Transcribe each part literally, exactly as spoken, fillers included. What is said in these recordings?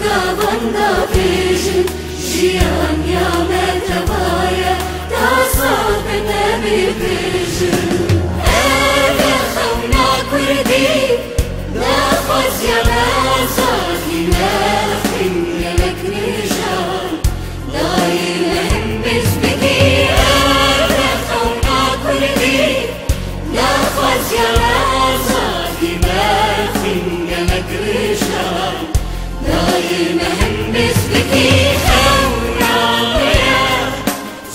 Gavan da bêjin, jiyan ya me teva ye, da sal bin em ê bêjin. Ev e xewna Kurdî, daxwaziya me azadî, me xwîn gelek nêjan. Dayê me him mêz bikî, ev e xewna Kurdî, daxwaziya me azadî, me xwîn gelek nêjan. Dayê me him mêz bikî, xewna me ye,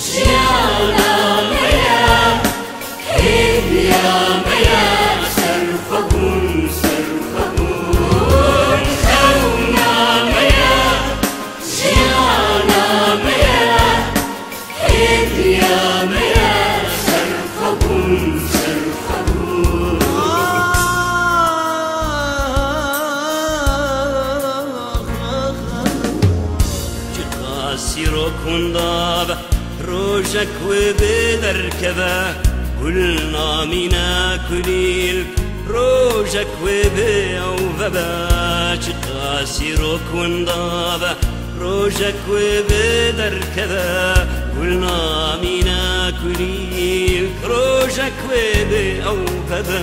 jiyana me ye, hêviya me ye, serxwebûn, serxwebûn, xewna me ye, jiyana me ye, hêviya me ye, serxwebûn, serxwebûn. Çiqas çîrok winda be, rojek wê bê derkeve, gul namîne kulîlk, rojek wê bê ew vebe. Çiqas çîrok winda be, rojek wê bê derkeve, gul namîne kulîlk, rojek wê bê ew vebe.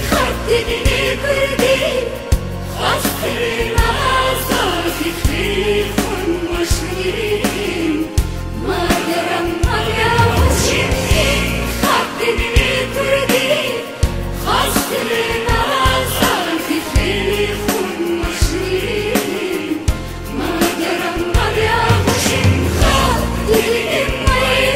Xelk dibîne Kurdî, xwestirê me azadî, xêr xwin weşîn. Ma gerem ma ya weşîn, xelk dibîne Kurdî, xwestirê me azadî, xêr xwin weşîn. Ma gerem ma ya weşîn, xelk dibîne me ye.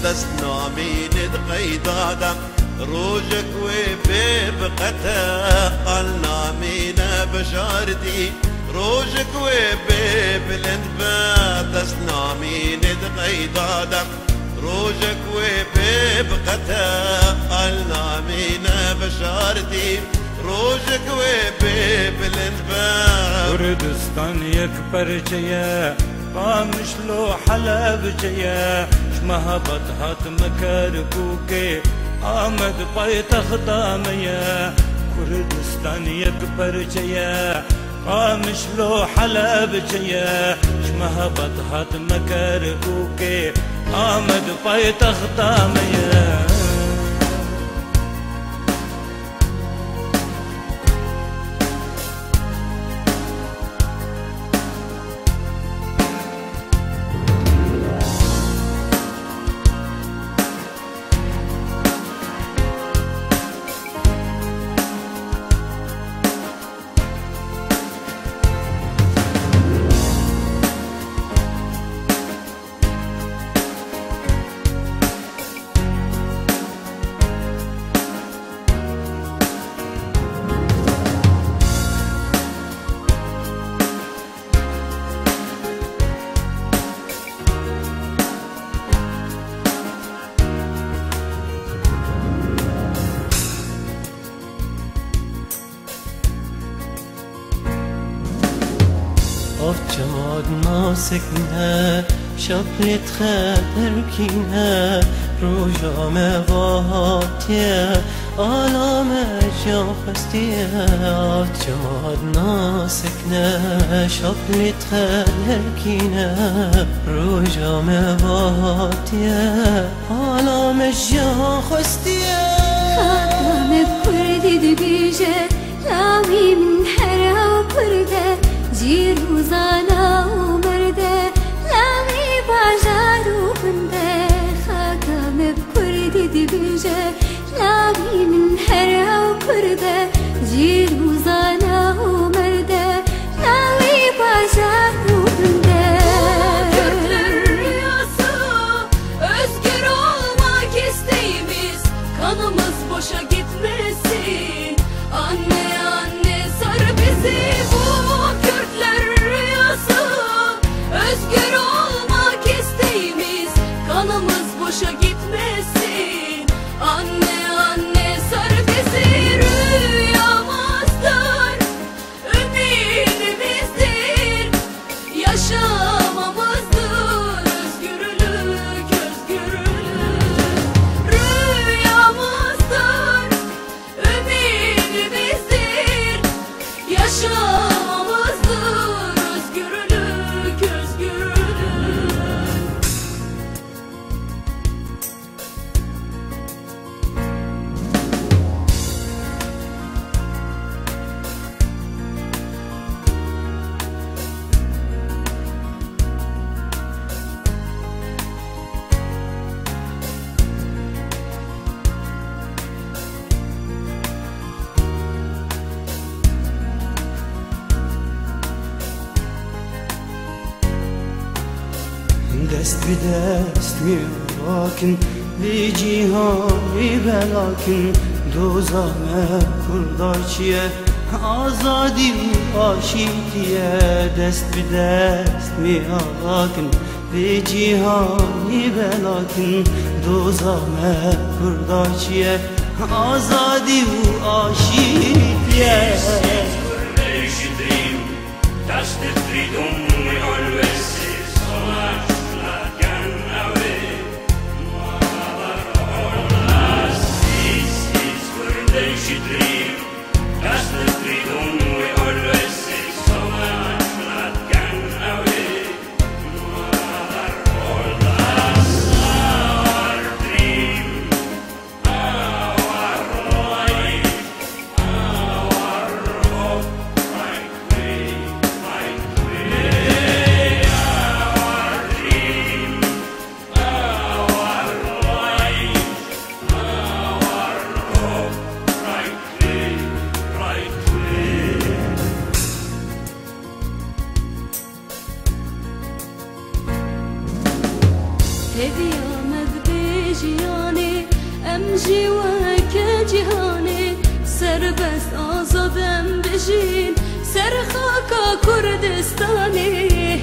Dest namîne di qeyda de, rojek wê bê bi qete, qal namîne bejartî, rojek wê bê bilind be. Dest namîne di qeyda de, rojek wê bê bi qete, qal namîne bejartî, rojek wê bê bilind be. Kurdistan yek perçe ye, Qamişlo Helebce ye, ji Mehbat hatime Kerkûkê, Amed paytexta me ye. Kurdistan yek perçe ye, Qamişlo Helebce ye, ji Mehbat hatime Kerkûkê, Amed paytexta me ye. Av çima disekine, şev lê dixe derkîne, roja me va hatiye, ala me jiyan xwestiye. Av çima disekine, şev lê dixe derkîne, roja me va hatiye, ala me jiyan xwestiye. Xaka me bi kurdî dibêje, lawê min her ew kurd e, jîr û zana û mird e, lawê bajar û gund e. Xaka me bi kurdî dibêje, lawê min her Bi dest me alakin, vê cîhanê belakin, doza me Kurda çi ye? Azadî û aşîtî ye. Dest bi dest me alakin, vê cîhanê belakin, doza me Kurda çi ye? Azadî û aşîtî ye. Kurdish dream, that's the freedom we always seek. So much blood gone away. This is Kurdish dream, that's the freedom we always seek. So much blood gone away. Our dream. Hêviya me divê jiyanê, em jî weke cîhanê, serbest azad em bijîn, ser xaka Kurdistanê.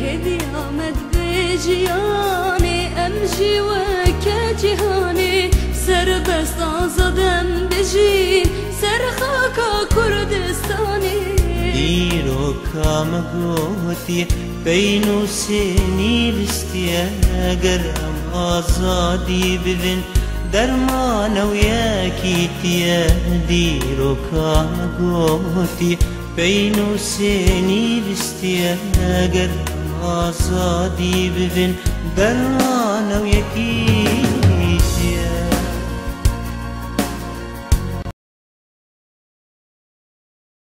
Hêviya me divê jiyanê, em jî weke cîhanê, serbest azad em bijîn, ser xaka Kurdistanê. Dîroka me gotiye, pey nûsê nivîstiye, ger em azadî bibin, derman ew yekîtî ye. Dîroka me gotiye, pey nûsê nivîstiye, ger em azadî bibin, derman ew yekîtî ye.